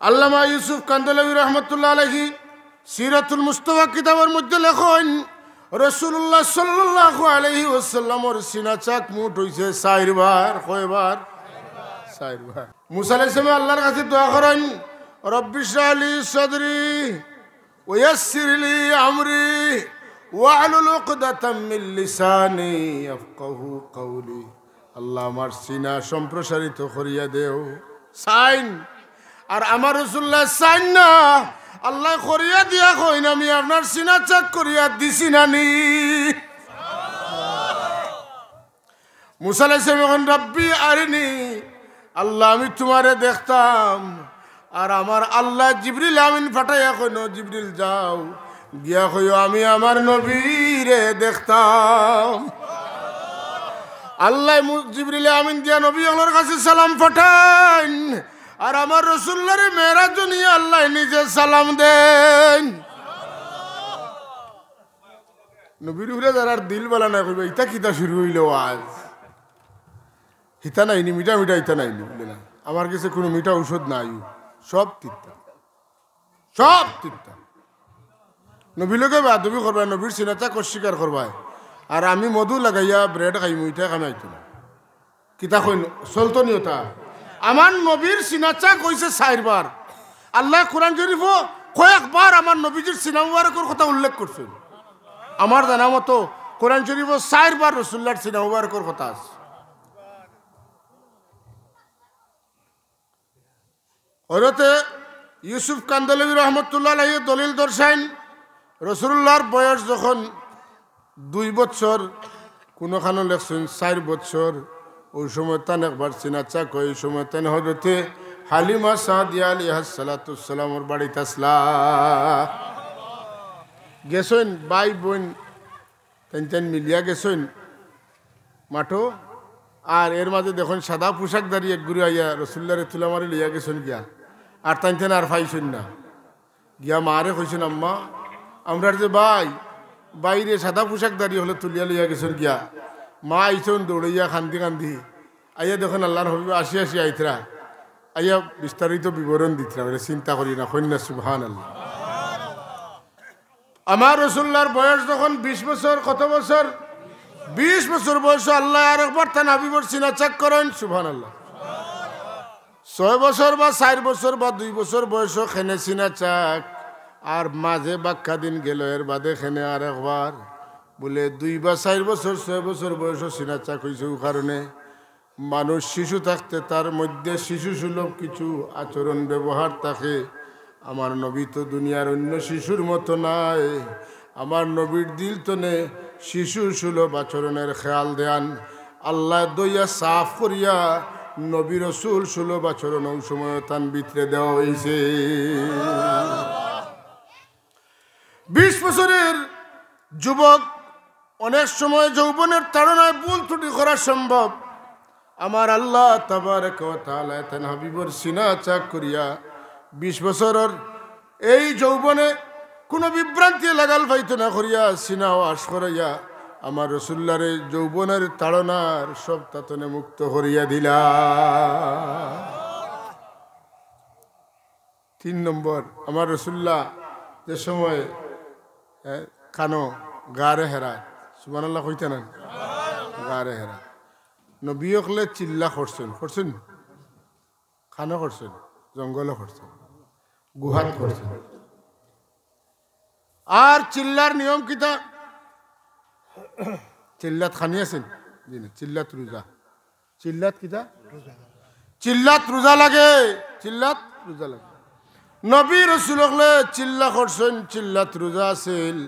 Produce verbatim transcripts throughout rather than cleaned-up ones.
আল্লামা ইউসুফ কান্দলবী রহমতুল্লাহ আলাইহি সিরাতুল মুস্তফা কিতাবর মধ্যে লেখইন, রাসূলুল্লাহ সাল্লাল্লাহু আলাইহি ওয়াসাল্লামর সিনা চাক মুট অইছে চাইরবার। কয়বার? চাইরবার। মুসা আলাইহিস সালামে আল্লাহর কাছে দোয়া করইন, "রব্বি ইশরাহ লি সাদরি ওয়া ইয়াসসির লি আমরি ওয়াহলুল উকদাতাম মিন লিসানি ইয়াফকাহু কাওলি।" আল্লাহ, আমার সিনা সম্প্রসারিত করিয়া দেও। চাইন। আর আমার রাসূলুল্লাহ চাইন না, আল্লায় করিয়া দিয়া কইন, "আমি আপনার সিনা চাক করিয়া দিছি না নি?" মুসা আলাইহিস সালাম কইন, "রাব্বি আরিনি।" আল্লাহ, আমি তুমারে দেখতাম। আর আমার আল্লায় জিবরিল আমিন পাঠাইয়া কইন, "জিবরিল যাও, গিয়া কইও আমি আমার নবীরে দেখতাম।" আল্লায় মু-, জিবরিল আমিন দিয়া নবী অকলর কাছে সালাম পাঠাইন, আর আমার রাসূলুল্লাহরে মেরাজ নিয়া আল্লায় নিজে সালাম দেইন। নবীর উপরে যারার দিল বালা নাই কইবা, "ইতা কিতা শুরু অইলো আজ? হিতা নাইনি, মিঠা মিঠা ইতা নাইনি?" বুলে, "না, আমার গেছে কুনু মিঠা ঔষধ নাই, সব তিতা, সব তিতা।" নবীর লগে বেয়াদবি করবায়, নবীর সিনা চাক অস্বীকার করবায়, আর আমি মধু লাগাইয়া ব্রেড খাইমু, ইতা কামে আইতো না। কিতা কইন, চলতো নি ওটা? আমার নবীর সিনা চাক অইছে চাইরবার। আল্লায় কোরআন শরীফো কয়েকবার আমার নবীজির সিনা মুবারকর কথা উল্লেখ করছইন। আমার জানা মতো কোরআন শরীফো চাইরবার রাসূলুল্লাহর সিনা মুবারকর কথা আছে। হযরতে ইউসুফ কান্দলবী রহমতুল্লাহ আলাইহি দলিল দর্শাইন, রাসূলুল্লাহর বয়স যখন দুই বছর, কুনুখানো লেখছইন চাইর বছর, অউ সময় তান একবার সিনা চাক অয়, অউ সময় তান হযরতে হালিমা সাদিয়া আলাইহাস সালাতু ওয়াস সালামর বাড়িত আছলা। গেছইন, ভাই বইন তাইন তাইন মিলিয়া গেছইন মাঠো। আর এর মাঝে দেখইন সাদা পোশাকধারী এক গুরু আইয়া রাসূলুল্লাহরে তুলা মারি লইয়া গেছইন গিয়া। আর তাইন তাইন আর পাইছইন না। গিয়া মারে কইছইন, "আম্মা, আমরার যে ভাই, ভাইরে সাদা পোশাকধারী অকলে তুলিয়া লইয়া গেছইন গিয়া।" মা আইছইন দৌড়াইয়া কান্দি কান্দি। আইয়া দেখইন আল্লাহর হাবিব আসি আসি আইতরা। আইয়া বিস্তারিত বিবরণ দিতরা। বলে, চিন্তা করি না, কইন না সুবহানাল্লাহ। আমার রাসূলুল্লাহর বয়স যখন বিশ বছর, কত বছর? বিশ বছর বয়সো আল্লায় আরেকবার তান হাবিবর সিনা চাক করাইন, সুবহানাল্লাহ। ছয় বছর বা চাইর বছর বা দুই বছর বয়সো কেনে সিনা চাক, আর মাঝে বাক্কা দিন গেল, এর বাদে কেনে আরেকবার। বলে, দুই বা চাইর বছর, ছয় বছর বয়সো সিনা চাক অইছে, অউ কারণে মানুষ শিশু থাকতে তার মধ্যে শিশু সুলভ কিছু আচরণ ব্যবহার থাকে। আমার নবী তো দুনিয়ার অন্য শিশুর মতো নায়। আমার নবীর দিল তনে শিশু সুলভ আচরণের খেয়াল দেয়ান। আল্লায় দইয়া সাফ করিয়া নবী রসুল সুলভ আচরণ অউ সময় তান ভিতরে দেওয়া অইছে। বিশ বছরের যুবক অনেক সময় যৌবনের তাড়নায় ভুল ত্রুটি করা সম্ভব। আমার আল্লাহ তাবারাকা ওয়া তাআলা তান হাবিবর সিনা চাক করিয়া বিশ বছরর এই যৌবনে কুনু বিভ্রান্তি লাগাল পাইতো না করিয়া সিনা ওয়াশ করাইয়া আমার রাসূলুল্লাহরে যৌবনের তাড়নার সব তাতনে মুক্ত করিয়া দিলা। তিন নম্বর, আমার রাসূলুল্লাহ যে সময়, এ, কানো গারে হেরা, সুবহানাল্লাহ কইতা না? গারে হেরা। নবী অকলে চিল্লা করছইন, করছইন? কানো করছইন, জঙ্গলো করছইন, গুহাত করছইন। আর চিল্লার নিয়ম কিতা? চিল্লাত খানি আছেন? জি না, চিল্লাত রোজা। চিল্লাত কিতা? চিল্লাত রোজা লাগে, চিল্লাত রোজা লাগে। নবী রসুল অকলে চিল্লা করছইন, চিল্লাত রোজা আছিল,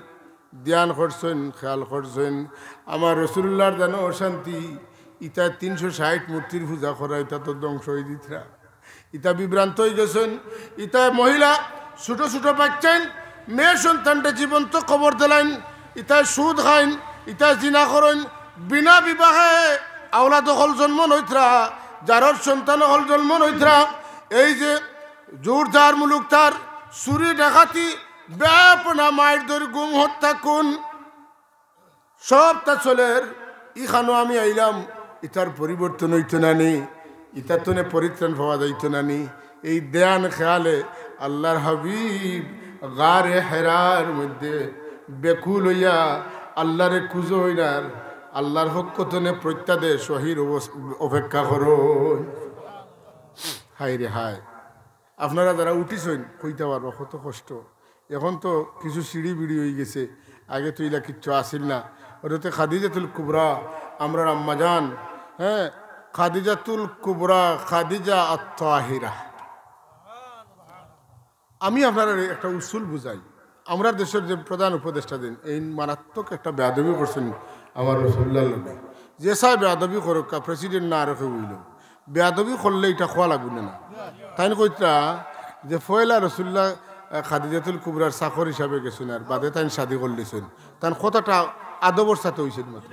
ধ্যান করছইন, খেয়াল করছইন। আমার রসুলুল্লাহর জানো অশান্তি, ইতা তিনশো ষাইট মূর্তির পূজা করা, ইতা তো ধ্বংস অই দিতরা। ইতা বিভ্রান্ত অই গেছইন। ইতা মহিলা, ছোট ছোট বাচ্চাইন, মেয়ে সন্তানটা জীবন্ত কবর দিলাইন। ইতা সুদ খাইন, ইতা জিনা করইন, বিনা বিবাহে আওলাদ অকল জন্ম নইতরা, জারর সন্তান অকল জন্ম নইতরা। এই যে জোর জার মুলুক তার, চুরি ডাকাতি, বেপনা মাইর ধর গুম হত্যা খুন, সবতা চলের। ইখানো আমি আইলাম, ইতার পরিবর্তন অইতো না নি, ইতার তনে পরিত্রাণ পাওয়া যাইতো না নি, এই ধ্যান খেয়ালে আল্লাহর হাবিব গারে হেরার মধ্যে বেকুল অইয়া আল্লাহরে খুঁজইন আর আল্লাহর পক্ষ তনে প্রত্যাদেশ ওহির অবস-, অপেক্ষা করইন। হায় রে হায়, আপনারা যারা উঠিছইন কইতা পারবা কত কষ্ট। এখন তো কিছু সিঁড়ি বিড়ি অইগেছে, আগে তো ইলা কিচ্ছু আছিল না। হযরতে খাদিজাতুল কুবরা, আমরার আম্মাজান, হ্যাঁ, খাদিজাতুল কুবরা, খাদিজা আত-তাহিরা। আমি আপনারারে একটা উসুল বুঝাই। আমরার দেশর যে প্রধান উপদেষ্টা দিন, এইন মারাত্মক একটা বেয়াদবি করছইন আমার রসুলুল্লাহর লগে। যে চায় বেয়াদবি করউক্কা, president না আর কেউ অইলো, বেয়াদবি করলে ইটা কওয়া লাগবো না, না? তাইন কইতরা যে পয়লা রসুলুল্লাহ, আহ, খাদিজাতুল কুবরার চাকর হিসাবে গেছইন আর বাদে তাইন শাদি করলিছইন। তান কথাটা আদবর সাথে অইছে মাত্র।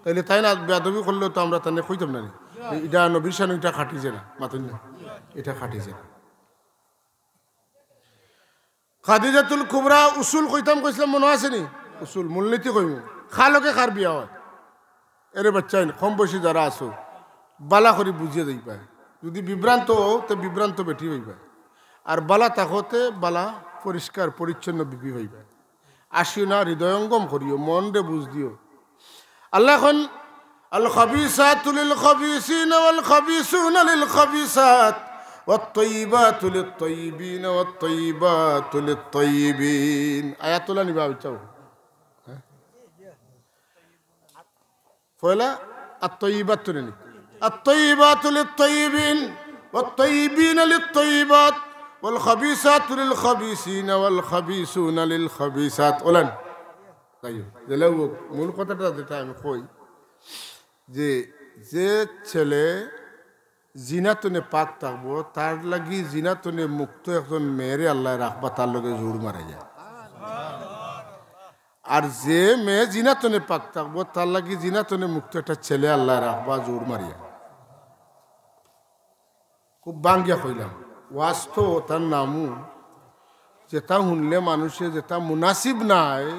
তাইলে তাইন আজ বেয়াদবি করলেও তো আমরা তানে কইতাম না নি। ইটা নবীর শান, ইটা খাটিছে না, মাতইন না, ইটা খাটিছে না। খাদিজাতুল কুবরা উসুল কইতাম কইছিলাম, মনো আছে নি? উসুল, মূলনীতি কইমু। কার লগে কার বিয়া অয়? এরে বাচ্চাইন, কম বয়সী যারা আছো, বালা করি বুঝিয়া যাইবায়। যদি বিভ্রান্ত অও, তে বিভ্রান্ত বেটি পাইবায়। আর বালা থাকো তে বালা পরিষ্কার পরিচ্ছন্ন বিবি পাইবায়। আসিও না, হৃদয়ঙ্গম করিও, মনরে বুঝ দিও। আল্লায় কইন, الخبيثات للخبيثين والخبيثون للخبيثات والطيبات للطيبين والطيبات للطيبين। আয়াতগুলা নিবা, চাও। হ্যাঁ? পয়লা আত-তয়্যিবাত তুলে নি। الطيبات للطيبين والطيبين للطيبات والخبيثات للخبيثين والخبيثون للخبيثات। ওলান। তাই হোক, যেলা হোক, মূল কথাটা যেটা আমি কই, যে, যে ছেলে জিনা তনে পাক থাকবো, তার লাগি জিনা তনে মুক্ত একজন মেয়েরে আল্লায় রাখবা, তার লগে জুড় মারাইয়া। আর যে মেয়ে জিনা তনে পাক থাকবো, তার লাগি জিনা তনে মুক্ত একটা ছেলে আল্লায় রাখবা, জুড় মারিয়া। খুব বাঙ্গিয়া কইলাম, ওয়াজ তো অতার নামও, যেটা হুনলে মানুষে যেটা মুনাসিব নায়,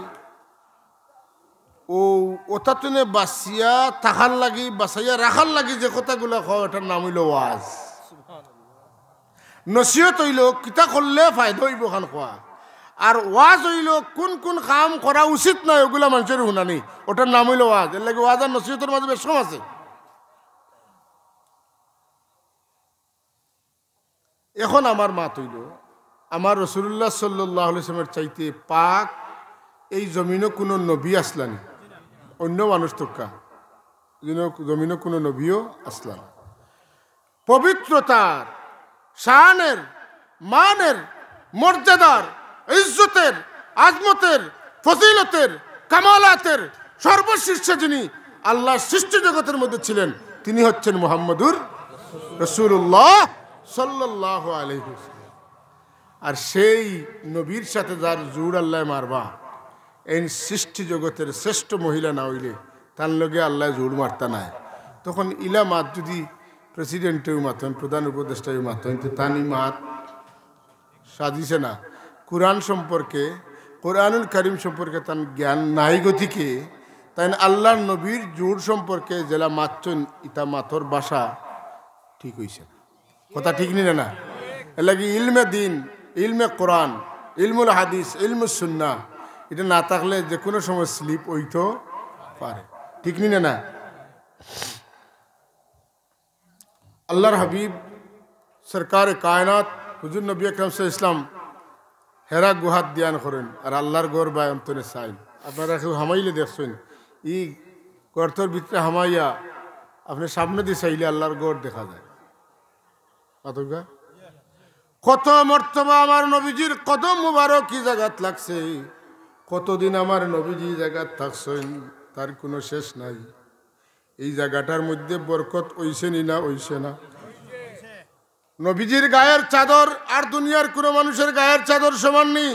ও অতা তনে বাঁচিয়া থাকার লাগি, বাঁচাইয়া রাখার লাগি যে কথাগুলা কয়, ওটার নাম অইলো ওয়াজ। নসিহত অইলো কিতা করলে ফায়দা অইবো খান কওয়া, আর ওয়াজ অইলো কোন কোন কাম করা উচিত নায়, ওগুলা মানষরে হুনানি, ওটার নাম অইলো ওয়াজ। এর লাগি ওয়াজ আর নসিহতর মাঝে বেশ কম আছে। এখন আমার মাত অইলো, আমার রাসুলুল্লাহ সাল্লাল্লাহু আলাইহি ওয়াসাল্লামের চাইতে পাক এই জমিনো কোনো নবী আছলা নি, অন্য মানুষ তক্কা জমিনো কোনো নবীও আছলা না। পবিত্রতার, শানের, মানের, মর্যাদার, ইজ্জতের, আজমতের, ফজিলতের, কামালাতের সর্বশীর্ষে যিনি আল্লাহর সৃষ্টি জগতের মধ্যে ছিলেন, তিনি হচ্ছেন মুহাম্মদুর রাসুলুল্লাহ সাল্লাল্লাহু আলাইহি ওয়াসাল্লাম। আর সেই নবীর সাথে যার জুড় আল্লায় মারবা, এই সৃষ্টি জগতের শ্রেষ্ঠ মহিলা না অইলে তার লগে আল্লায় জুড় মারতা নায়। তখন ইলা মাত যদি প্রেসিডেন্টেও মাতইন, প্রধান উপদেষ্টায়ও মাতইন, তে তান ই মাত সাজিছে না। কোরআন সম্পর্কে, কোরআনুল কারীম সম্পর্কে তান জ্ঞান নাই গতিকে তাইন আল্লাহর নবীর জুড় সম্পর্কে যেলা মাতছইন, ইতা মাতর ভাষা ঠিক অইছে না। কথা ঠিক নি না? এর লাগি ইলমে দিন, ইলমে কোরআন, ইলমুল হাদিস, ইলমুস সুন্নাহ, ইটা না থাকলে যে কোনো সময় স্লিপ অইতো পারে। ঠিক নি না? আল্লাহর হাবিব সরকারে কায়নাত হুজুর নবী আকরাম সাল্লাল্লাহু আলাইহি ওয়াসাল্লাম হেরা গুহাত ধ্যান করইন, আর আল্লাহর ঘর বায় অন্তরে চাইন। আপনারা কেউ হামাইলে দেখছইন, ই গর্তর ভিতরে হামাইয়া আপনে সামনেদি চাইলে আল্লাহর ঘর দেখা যায়। মাতউক্কা? কত মর্তবা আমার নবীজির কদম মুবারক ই জাগাত লাগছে, কতদিন আমার নবীজি ই জাগাত থাকছইন, তার কোনো শেষ নাই। এই জাগাটার মধ্যে বরকত অইছে নি না অইছে না? নবীজির গায়ের চাদর আর দুনিয়ার কোনো মানুষের গায়ের চাদর সমান নি।